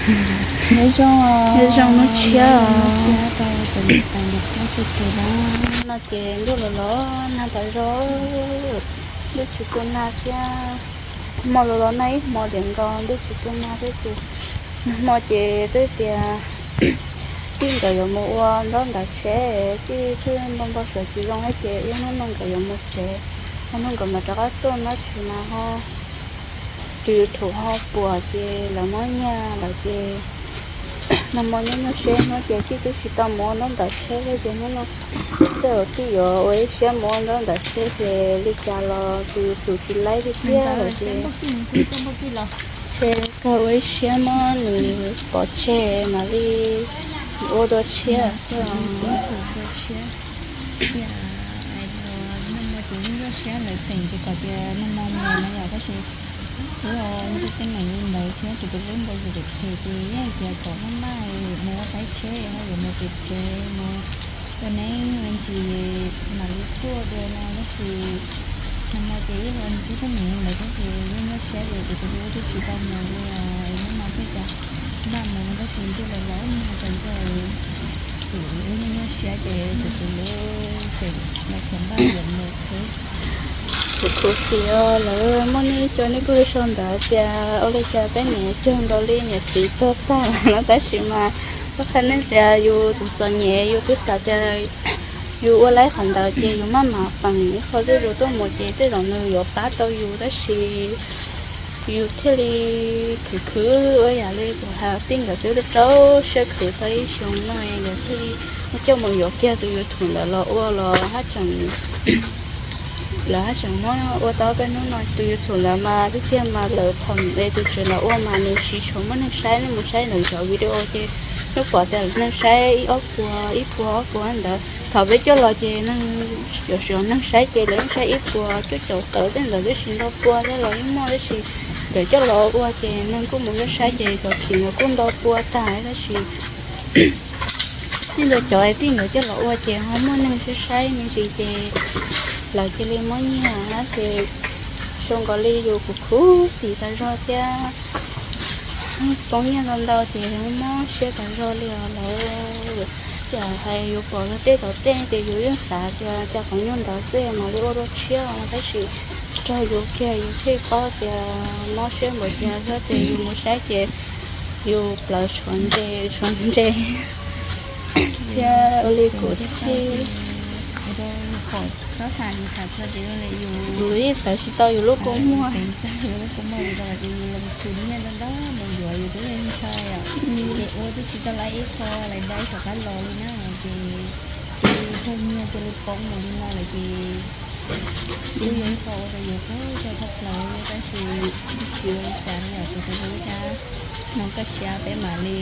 Nyob zoo, nyob zoo hnub tshiab. Hnub tshiab rau tsoom niam tsoom txiv txhua tus na. No ces ntuj los los nag tas zog, ntuj tsis tu nag thiab. Hmo los los nag ib hmo diam nkaus ntuj tsis tu nag thiab ces nag hmo ces twb tias Tij nkawd yuav mus ua ntaub ntawv tsheb, Tij twb npau npau suav tsis zoo thiab ces ib hnub no nkawd yuav mus tsev, hnub no nkawd mam rov qab tuaj no ces mas ho tus YouTube ho puas ces lawv muab nyiag lawm ces nag hmo nyob nyuaj siab hnub ces Tij twb tsis tau mus ua ntaub ntawv tsheb thiab ces hnub no tej zaum Tij yuav ua ib siab mus ua ntaub ntawv tsheb ces li cas los tus YouTube tsis laib li thiab lawm ces ntshe kawg ua ib siab muab nws pov tseg mam li ua dua tshiab xwb. Nag hmo ces yeej nyuaj siab lawv teem ces kom tias nag hmo mus no yom, tab sis wb ntsej teeb meem li ntawd thiab tus tus hlub npau yus pem phem ces yeej hais tias kom maj maj mus ua qaib tsheb ho yuav mus pem tsev mus ua neeb ua ntsis mam li tuaj dua no tab sis nag hmo ces wb ho ntsej teeb meem li ntawd thiab ces yeej nyuaj siab ces tus tus hlub twb tsis tau mus li os, hnub no thiaj cas npaj mus no tab sis ntuj los los nag tas zog ces wb yeej nyuaj siab ces tus tus hlub tseem los xav npaj yuav mus xwb. Kuv khuv xim os, lawv muaj nej cov nej kuj sau ntawv tias ua li cas peb niam cog nkaus li niam txiv tuag tag no tab sis mas kuv qhia nej tias yus txom txom nyem yus twb xav tias yus ua laib qhov ntawd ces yus maj mam peem ib qho zuj zus tuaj mus ces tej zaum nws yuav pab tau yus tab sis yus thiaj li khwv khwv ua yam li kuv hais Tij nkawd twb rau siab khwv tau ib xyoos no nkawd thiaj li coj mus yuav kiag tus YouTube ntawd los ua los haj tseem lawv haj tseem muab ua tau peb hnub no tus YouTube ntawd mas twb tiag mas lawv thaum es tus tswv ntawd ua mas nws tsis tshua muaj neeg saib, nej mus saib lawv cov video ces nej pom tias neeg saib ib ob puas ib puas ob puas ntawd. Thaum peb coj los ces neeg, cov neeg saib ces lawv yeej saib ib puas cuaj caum tawm tej ntawd twb tsis nto pua thiab los yeej muaj tab sis lawv coj los ua ces neeg kuj mus nyob saib ces cov chim ntawd kuj nto pua tag tab sis nej ntawd cov Tij nkawd coj los ua ces ho muaj neeg saib saib me ntsis ces lawv cia li muab nyiag ces zoo nkaus li yus kuv khuv xim tas zog thiab. Poob nyiaj ntau ntau ces mob siab tas zog li os lawv. Ces hais yus pom luag tej tom tej ces yus yeej xav tias cas qhov nyuag ntawd xwb mam li ua dua tshiab tab sis raug yus kiag yus thiaj paub tias mob siab npaum cas thiab ces yus mus saib ces yus plawv tshuav ntses tshuav ntses thiab ua li kuv thiaj, yus yeej plawv tsis tau yus lub kua muag. Yus lub kua muag li ko ces yus los tus nyiaj ntau ntau mus yuav yus twb ntshai os. Ces ua twb tsis tau lawv ib qho lawv dai tom qab los li na ces cia li raug nyiag cia li poob mus li no lawm ces twb yog ib qho ua rau yus qub zog tshaj plaws tab sis tsis ua li cas li os tus tus hlub thiab. Hmoob kaj siab peb mam li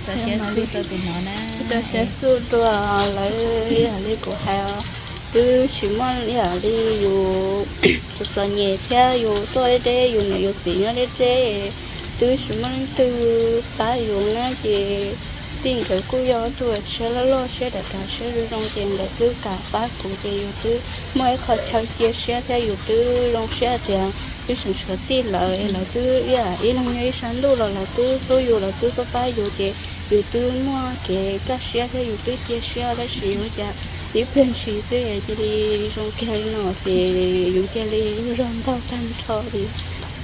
rau siab xub rau tus no na. Rau siab xub dua lawv yam li kuv hais os, twb tsis muaj yam li yus txom txom nyem thiab yus tuaj deb deb yus niam yus txiv nyob deb deb, twb tsis muaj leej twg pab yus na ces Tij nkawd kuj yog tus siab loj loj siab dav dav siab zoo zoo ces nkawd twb kam pab kuv ces yus twb muaj ib qho chaw cia siab thiab yus twb zoo siab tias twb tseem tshuav Tij lawv, lawv twb ib leeg nyob ib sab ntuj los lawv twb hlub yus lawv twb pab pab yus ces yus twb muaj kev kaj siab thiab yus twb cia siab tab sis ua cas ib pliag ntshis xwb cia li zoo kiag li no ces yus cia li lub zog ntaug tag nrho li.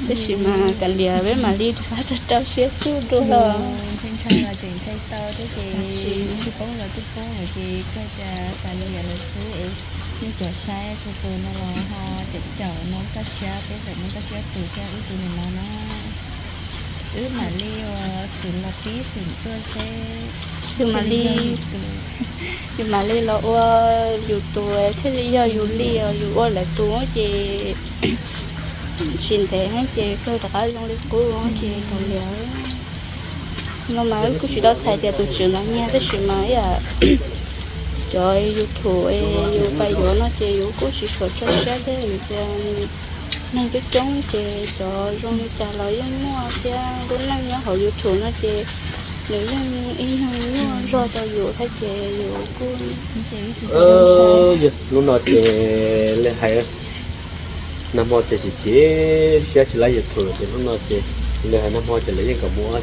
Tab sis mas kav liam peb mam li rov qab rau rau siab xub dua. Ntshai ntshai los tseem ntshai tau thiab ces tsis poob los twb poob lawm ces kawg cas kav liam lawm xwb es nej cov saib txhua tus no los ho caum caum Hmoob kaj siab peb txawm Hmoob kaj siab tus thiab wb tus niam no na. Wb mam li ua xum los pib xum tuaj seb. Yus mam li, yus mam li los ua yus tus thiaj li yog yus li os, yus ua lawv tus ces tsis ntev ces kawg rov qab zoo li qub ces kav liam. No mas wb kuj tsis tau txhais tias tus tswv ntawd nyiag tab sis mas ib yam cov YouTube yus pais yuav no ces yus kuj tsis tshua tso siab thiab yus tias neeg coob coob ces cov zoo li cas los yeej muaj thiab lub neej nyob hauv YouTube no ces nws yeej ib nyuag nyuaj zog rau yus thiab ces yus kuj lub no ces li hais nag hmo ces tsis chim siab tsis laib YouTube ces hnub no ces li hais nag hmo ces lawv yeej kom mus ua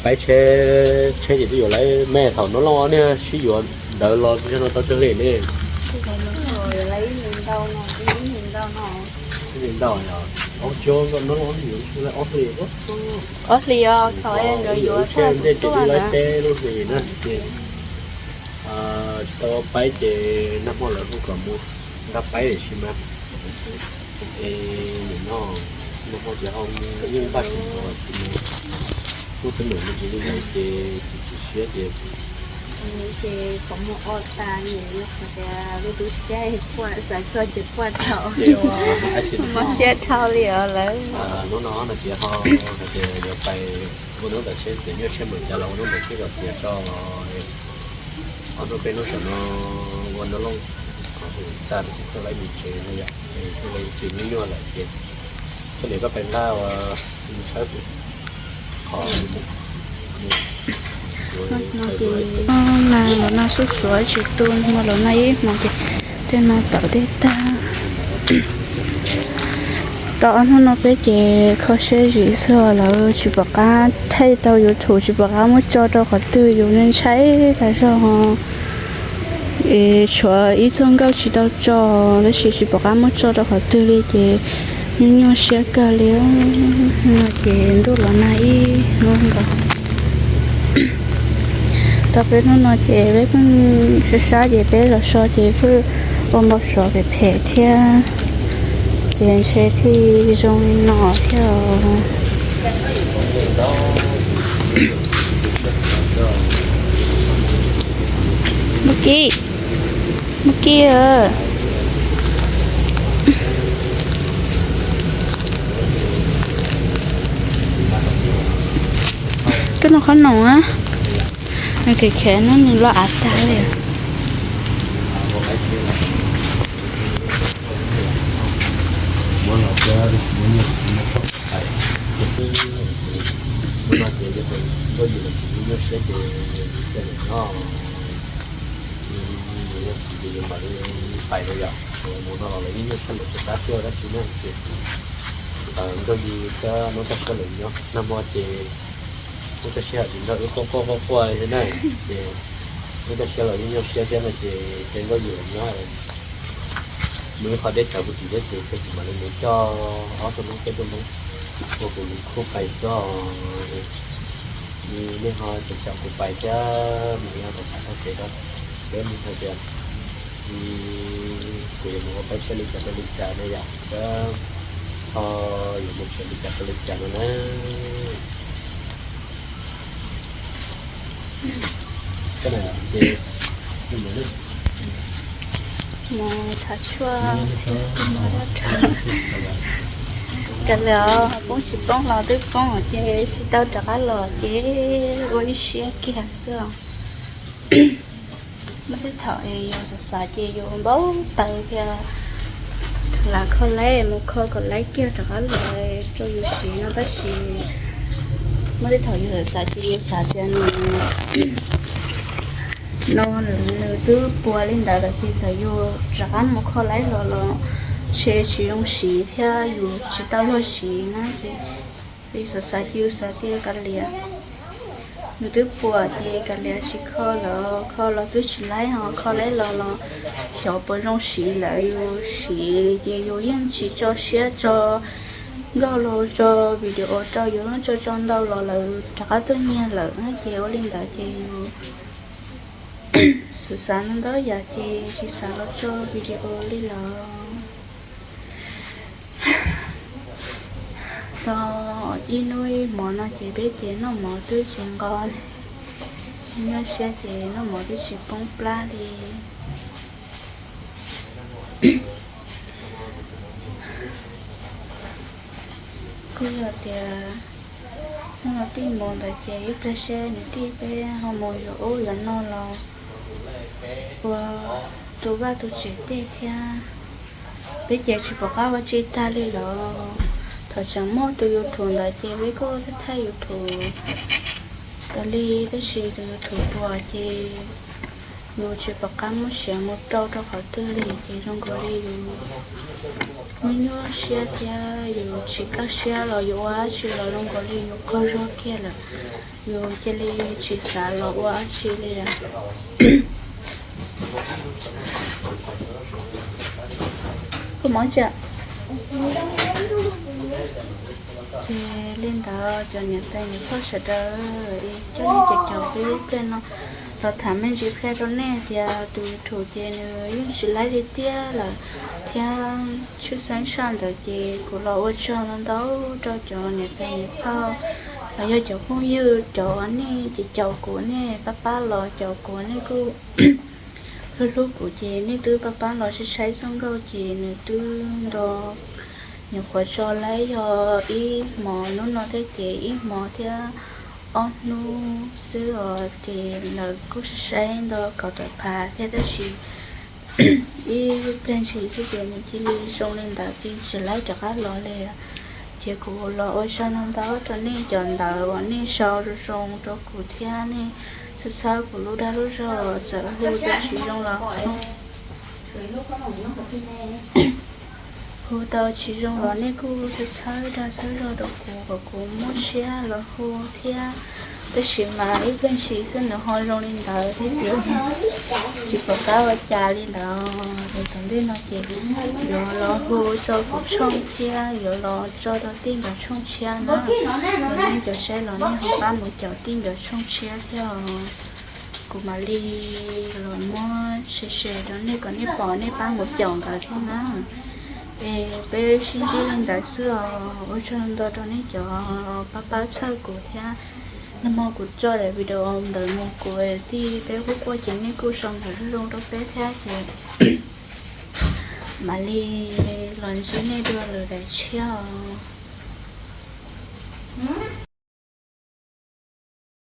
Peb tsheb, tsheb ces twb yuav lawv me thaum no los nej sib yuav ntawd los tsis no tau tsawg li ne. Ntau, ob hlis os, thaum nkawd yuav tsheb ntej ces twb lawv peb lub hlis na. Tsis tau paib ces nag hmo lawv hu kom mus nqa paib tiam sis mas es nim no nag hmo ces ho yeej npaj tsis tau, kuj twb mus mus tsis li ntawd ces tsis tsis siab ces siab dhau li os lawm. Hnub no no ces ho hais tias yuav pais ua hnub ntawd tsheb ces nyuaj siab mus cas los ua hnub ntawd tsheb kom tiav tso. Ob hnub peb hnub saum no ua no loj, tag kuv koj laib mus tsev no yom, es kuj tsis nyuaj nyuaj lawm ces koj niam koj pais nqa ua tshawb qhov no ces los no xuv xuav tsis tu, no los no ib hmos ces tej no tawm dej tag. Tau ob hnub no peb ces kho siab zim xwb, lawv tsis pom qab thaij tau YouTube, tsis pom qab muab tso rau qhov twg, yus ntshai tas zog. Es tshuav ib txoj nkauj tsis tau tso, tab sis tsis pom qab muab tso rau qhov twg li ces nyuaj nyuaj siab kawg li. No ces ntuj los nag ib hnub nkaus. Tau peb hnub no ces peb pheej sab sab ces peb los so ces pheej ua npau suav phem phem thiab, ces ntshe thiaj zoo li no thiab. Mus kij, mus kij. Koj noj qhob noom a, nws khev khev no nws loj av tag li. Pais no yom, mus no los lawv yeej nyuaj siab lawm, tab tuaj dab tsi na ces Nkauj Yig thiab Nuj Taj Siab lawv nyob. Nag hmo ces Nuj Taj Siab hais tias nrog wb quaj quaj quaj quaj li na, ces Nuj Taj Siab los yeej nyuaj siab thiab no ces ces Nkauj Yig lawv nyob mus ib qho deb tsawv puag tim thiab ces kuv mam li mus coj ob tug noob peb tug noob ua kuv mus khuj pais xwb. Nej ho caum caum kuv pais thiab mus nyob tom qab txoj kev rau peb mus hais tias kuv yuav mus ua paib siab li cas rau li cas ne yom, thiab ho yuav mus tsev li cas rau li cas no na. Mus thav tshuaj, kav liam poob tsis poob los twb poob ces tsis tau rov qab los ces ua ib siab kiag xwb. Muaj tej thaum yus xav xav ces yus npau taws thiab lam kho laib mus kho kom laib kiag rov qab los rau yus siv no tab sis muaj tej thaum yus xav xav ces yus xav tias nws no nws twb puas li ntawd lawm ces txawm yus rov qab mus kho laib los los ntshe tsis zoo siv thiab yus tsis tau luag siv na ces yus xav xav ces yus xav tias kav liam, nws twb puas ces kav liam tsis kho los kho los twb tsis laib ho kho laib los los xyov puas zoo siv lawm yus siv ces yus yeej tsis tso siab tso nkauj los tso video rau yus tso tso ntau los lawm rov qab tuaj nyiag lawm ces ua li ntawd ces yus xav xav ntau ntau yam ces tsis xav los tso video li lawm. Tau ib hnub ib hmo no ces peb ces noj mov twb tsis nqos li, nyuaj siab ces noj mov twb tsis poob plab li. Kuj yog tias hnub no tij mus ntawd ces ib pliag seb nws tij peb ho mus yuav ub yuav no los ua tus vaj tus tsev tej thiab. Peb ces tsis pom qab ua tsi tag li lawm. Thaum tseem muaj tus YouTube ntawd ces peb kuj thaij YouTube tas li tab sis tus YouTube tuag ces Yus tsis pom qab muab siav mus rau rau qhov twg li ces zoo nkaus li yus nyuaj nyuaj siab thiab yus tsis kaj siab los yus ua dab tsi los zoo nkaus li yus qaug zog kiag lawm. Yus cia li tsis xav los ua dab tsi li lawm. Koj mov tsi? Ces li ntawd cov niam tais niam phauj sawv daws, coj nej cov caum peb ib pliag no los tham me ntsis qhia rau nej tias tus YouTube ces nws yeej tsis laib li tiag lawm thiab. Tshwj xeeb tshaj ntawd ces kuv los ua tsaug ntau ntau rau cov niam tais niam phauj los yog cov phooj ywg, cov uas nej ces caum kuv, nej pab pab los, caum kuv, nej kuj hlub hlub kuv ces nej twb pab pab los saib saib txoj nkauj ces nws twb nto, nyuam qhuav tso laib yog ib hmos hnub no thiab ces ib hmos thiab ob hnub xwb os, ces lawv kuj saib saib nto kaum tawm phav thiab tab sis ib pliag ntshis xwb ces nws cia li zoo li ntawd ces tsis laib rov qab los li. Ces kuv los ua tsaug ntau ntau rau nej cov ntawd uas nej sau zoo zoo rau kuv thiab nej txhawb txhawb kuv lub dag lub zog, txawm hu tau tsis zoo los hu tau tsis zoo los nej kuj txhawb txhawb dag txhawb zog rau kuv kom kuv muaj siab los hu thiab. Tab sis mas ib pliag ntshis xwb nws ho zoo li ntawd thiab ces tsis pom qab ua cas li ntawd. Ces tom ntej no ces yuav los hu tso kuv tshooj thiab yuav los tso rau tij nkawd tshooj tshiab na. Yog nej cov saib los nej ho pab mus caum tij nkawd tshooj tshiab thiab os. Kuv mam li los muab share share rau nej kom nej pom nej pab mus caum nkawd thiab na. Es peb sib ntsib li ntawd xwb os. Ua tsaug ntau rau nej cov pab pab txhawb kuv thiab. Nag hmo kuv tso daim video ntawd mus kuv tij peb quaj quaj ces nej kuj sau ntawv zoo zoo rau peb thiab ces mam li los ntsib nej dua lwm daim tshiab os.